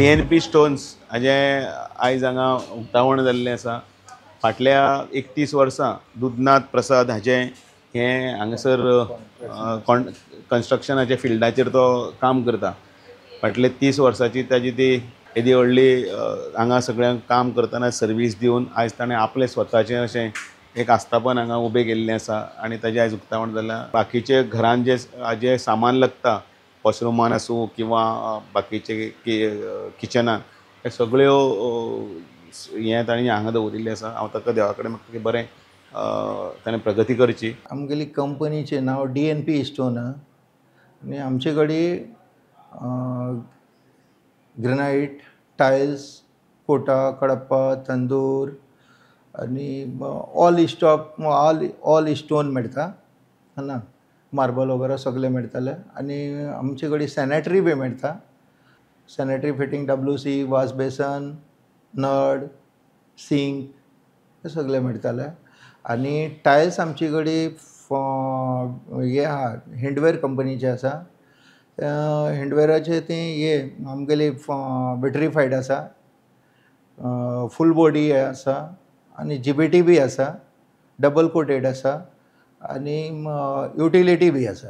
DNP stones हाजें आयज हांगा उक्तावण जाल्लें आसा. फाटल्या 31 वर्सां दुधनाथ प्रसाद हाजें हें हांगासर कन्स्ट्रक्शनाच्या फिल्डाचेर तो काम करता. फाटले 30 वर्सांची ताजी ती येदी व्हडली हांगा सगळ्यांक काम करतना सर्वीस दिवन आयज ताणें आपलें स्वताचें अशें एक आस्थापन हांगा उबें केल्लें आसा आनी ताजें आयज उक्तावण जालां. बाकीचे घरान जे जे सामान लागता, वॉशरुमान आसूं किंवा बाकीचे किचनान, हे सगळ्यो हें ताणें हांगा दवरिल्लें आसा. हांव ताका देवा कडेन मागता की बरें ताणें प्रगती करची. आमगेली कंपनीचें नांव DNP stone आनी आमचे कडेन ग्रेनायट, टायल्स, कोटा, कडप्पा, तंदूर आनी ऑल स्टॉप ऑल स्टोन मेळटा ना, मार्बल वगैरे सगळें मेळटलें. आनी आमचे कडेन सॅनेटरी बी मेळटा, sanitary fitting, WC, wash basin, नळ, सिंक हे सगळें मेळटलें. आनी टायल्स आमचे कडेन हे आहा, हिंडवेर कंपनीचे आसा. हिंडवेराचे ते हे आमगेली विट्रीफायड आसा, फूल बॉडी आसा आनी GBT बी आसा, डबल कोटेड आसा आनी युटिलिटी बी आसा.